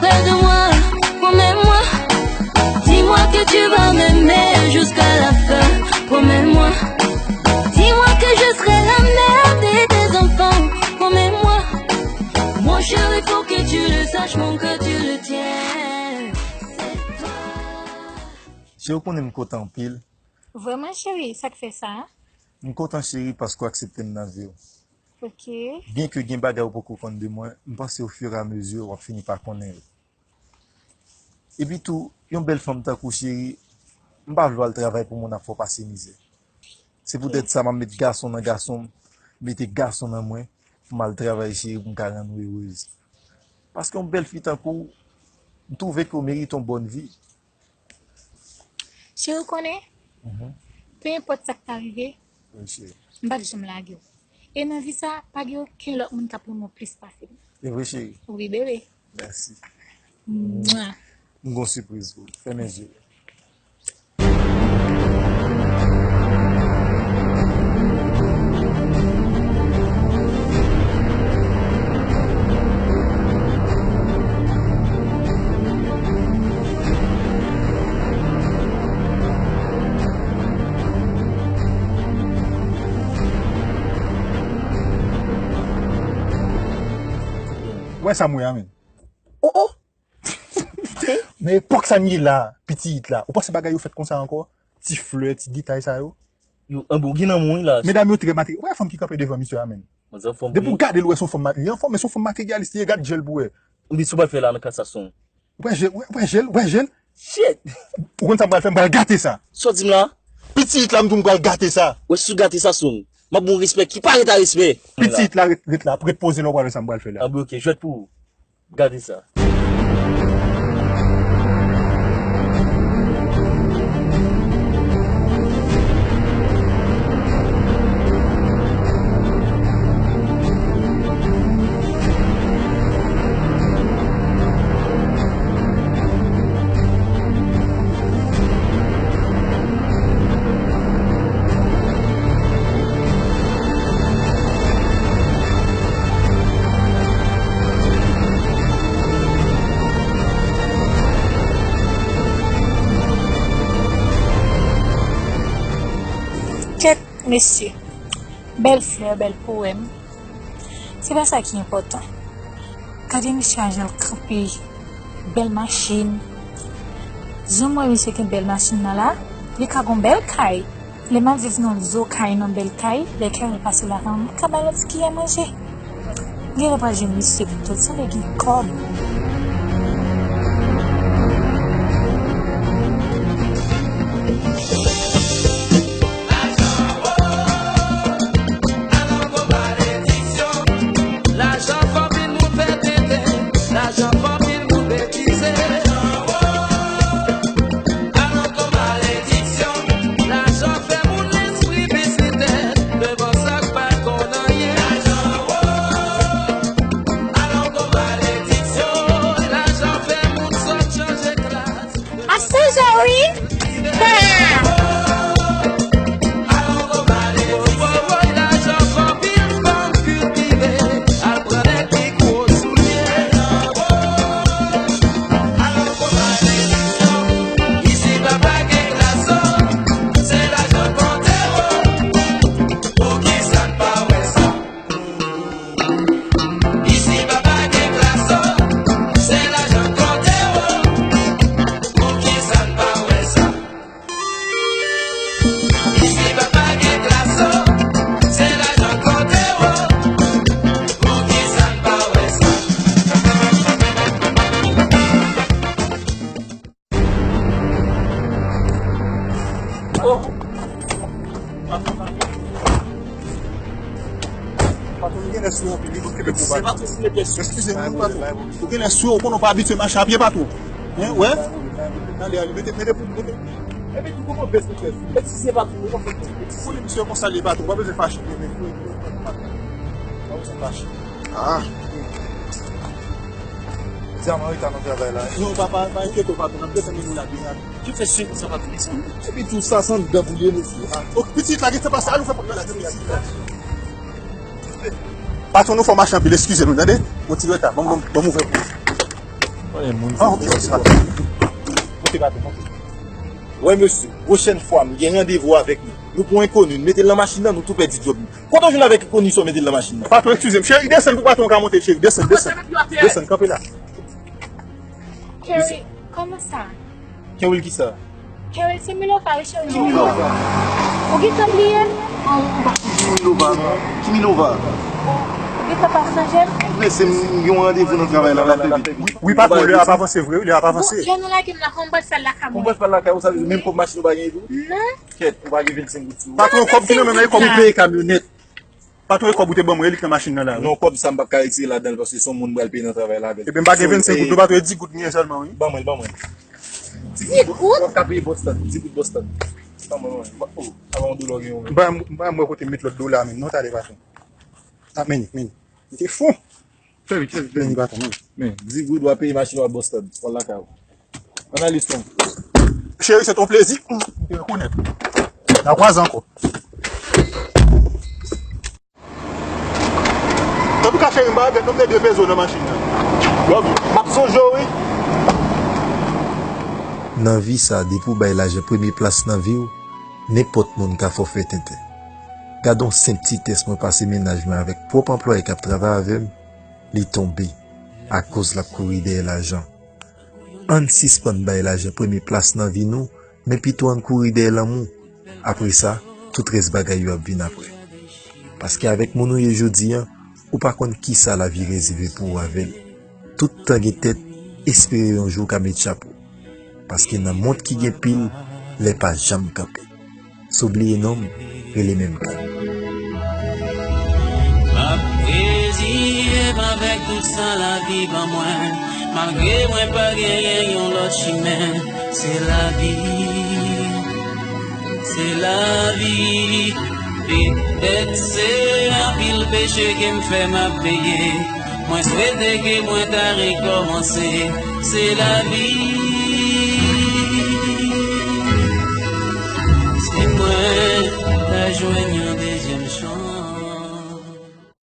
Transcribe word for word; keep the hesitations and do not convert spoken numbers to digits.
Près de moi, promets-moi. Dis-moi que tu vas m'aimer jusqu'à la fin. Promets-moi. Dis-moi que je serai la mère de tes enfants. Promets-moi. Mon chéri, faut que tu le saches, mon cœur, tu le tiens. C'est toi. Cheri, ou konnen m kontan anpil. Vrèman cheri, sa k fè sa? M kontan cheri paske w aksepte m nan vi w. Ok. Byenke gen bagay ou poko konn de mwen, m panse au fur et à mesure w ap fini pa konnen l. Epi tou, yon bèl fanm tankou w cheri, m pa vle w al travay pou moun ap fè w pase mizè. Se poutèt sa m ap met gason nan gason m, mete gason nan mwen pou m al travay cheri pou m ka rann ou erez. Paske yon bèl fi tankou w, m twouve ke w merite yon bòn vi. Cheri, ou konnen, pe enpòt sa k ta rive, Wi cheri. M p ap janm lage w. E nan vi sa, pa gen okenn lòt moun k ap renmen w plis pase m. E vre cheri. Wi, bebe. Mèsi. Mwa. M gon sipriz pou ou. Fèmen je w. Ou wè sa m wè a menm? Oh oh! Nan epòk sa n ye la, pitit la, ou panse bagay yo fèt konsa ankò? Ti flè, ti detay sa yo. Yo, anben, ou gen nan moun la. Medam yo trè mate. Ou wè fanm ki kanpe devan misye a menm? Manzè anfòm. Depi w gade l, ou wè se yon fanm ma- li anfòm, men se yon fanm materyalis li ye, gad jèl pou wè. Oubyen si w pral fè la nan kay sa son. Ou wè jèl, ou wè, ou wè jèl, ou wè jèl. Shit! Ou konn sa m pral fè, m pral gate sa. Sa w di m la? Pitit la, m di w m pral gate sa. Wè si w gate sa son. M ap ba w respè ki pa ret a respè. Pitit la, ret, ret la, ret poze la, ou pral wè sa m pral fè la. Anben, ok, jwèt pou ou. Gade sa. Kèt, mesye. Bèl flè, bèl powèm. Se pa sa ki enpòtan. Gade misye a jan l kanpe. Bèl machin. Jan m wè misye gen bèl machin nan la, li ka gon bèl kay. Lè m ap viv nan zo kay, nan bèl kay, lè kè mwen pase ladan m, m ka ba l yon ti kiyè manje. Genlè pral jwenn misye pou tout sa, lè gen kòb. Lajan fè anpil moun fè tenten, lajan fè anpil moun betize. Alò kon malediksyon, lajan fè moun lespri vizitè, devan sa k pa konn anyen. Lajan, oh, alò kon malediksyon, lajan fè moun sòt chanje klas. Ap sonje wi. Isi pa pa gen klas, se lajan konte wo. Poukisa n pa wè sa? Isi pa pa gen klas, se lajan konte wo. Poukisa n pa wè sa? Patwon, nou genlè sou anpil, wi, nou kenbe pou bal. Eskize nou, patwon. Nou genlè sou, ou konnen w pa abitye mache a pye, patwon. Hein, wè? Gade, ale, mete, mete pou, mete. Epi tou, kòman bes nou fè? Eskize, patwon, nou konn fè bes. Pou li, misye konsa li ye, patwon, pa bezwen fache, men, men, pa bezwen fache. Ah. Di a m an reta nan travay la. Non, pa, pa, pa enkyete w, patwon, n ap gentan mennen w la byen rapid. Ki fè swen konsa pa tou desann? Epi tou sa san dan pou ye mesye. Ah, ok, pitit la gentan pase, al ou fè pòt la pitit la. Patwon nou fò mache anpil, eskize nou, tande? Yon ti reta, ban m, ban m, ban m ouvè pou ou. Konnen moun. Ah, ok, ok. Monte, patron, monte. Wè, mesye, pwochèn fwa m gen randevou avèk nou, nou pran enkoni, nou mete l nan machin nan, nou tou pèdi djòb nou. Kote w jwenn avèk enkoni sa w mete l nan machin nan? Patron, eskize m. Cheri, desann pou patron ka monte, cheri. Desann, desann. Desann, kanpe la. Cheri, kòman sa? Carol kisa? Carol, se Milova, wi, cheri. Ki Milova? Ou gentan bliye m? Ki Milova, non? Ki Milova? Ou gentan pa sonje m? Men se m gen yon randevou nan travay la, m ap bebe. Wi, patron, lè a ap avanse vre, wi, lè a ap avanse. Bon, lè nou lage m la, kòman m pral fè l lakay mwen? Kòman m pral fè l lakay ou, sa vle di menm kòb machin ou pa gen pou ou? Non. Kèt, ou pa gen vennsenk goud sou ou? Patron, kòb ki nan men m nan, e kòb pou peye kamyonèt. Patron, e kòb ou te ban mwen, e li k nan machin nan la, wi. Non, kòb sa m p ap ka retire ladan l, paske se yon moun m pral peye nan travay la avè l. Ebyen, m pa gen vennsenk goud, non, patron, e di goud m gen sèlman, wi. Ban mwen l, ban mwen l. Di goud? W ap ka peye Boston, di goud Boston. Ban mwen, ban mwen. Oh, avan yon dola gen yon. Ban, ban mwen kote m met lòt dola menm, non, talè, patron. Ah, men, men. Li te fou. Fè vit, fè vit, fè vit. Men, patron, men. Men, di goud, w ap peye machin, w ap Boston. W al lakay ou. Ann ale strong. Cheri, se t on plezi. M te rekonèt. N a kwaze ankò. Antouka, cheri, m pa regrèt non, m te dwe peze w nan machin nan. Love you. M ap sonje w, wi. Nan vi sa, depi w bay lajan premye plas nan vi w, nenpòt moun ka fè w fè tenten. Gade yon senp ti tès mwen pase mennaj mwen avèk pwòp anplwaye k ap travay avè m, li tonbe, akoz l ap kouri dèyè lajan. Ann sispann bay lajan premye plas nan vi nou, men pito ann kouri dèyè lanmou. Apre sa, tout rès bagay yo ap vin apre. Paske avèk moun ou ye jodi a, ou pa konn kisa lavi rezève pou ou avè l. Tout tan gen tèt, espere yon jou w ka met chapo. Paske nan mond ki gen pil, lè pa janm kanpe. Si w bliye non m, rele menm ka. M ap reziye m avèk tout sa lavi ban mwen. Malgre mwen pa genyen yon lòt chimen, se lavi, se lavi. Petèt se anpil peche ke m fè m ap peye. Mwen swete ke mwen ta rekòmanse. Se lavi. Si mwen ta jwenn yon dezyèm chans.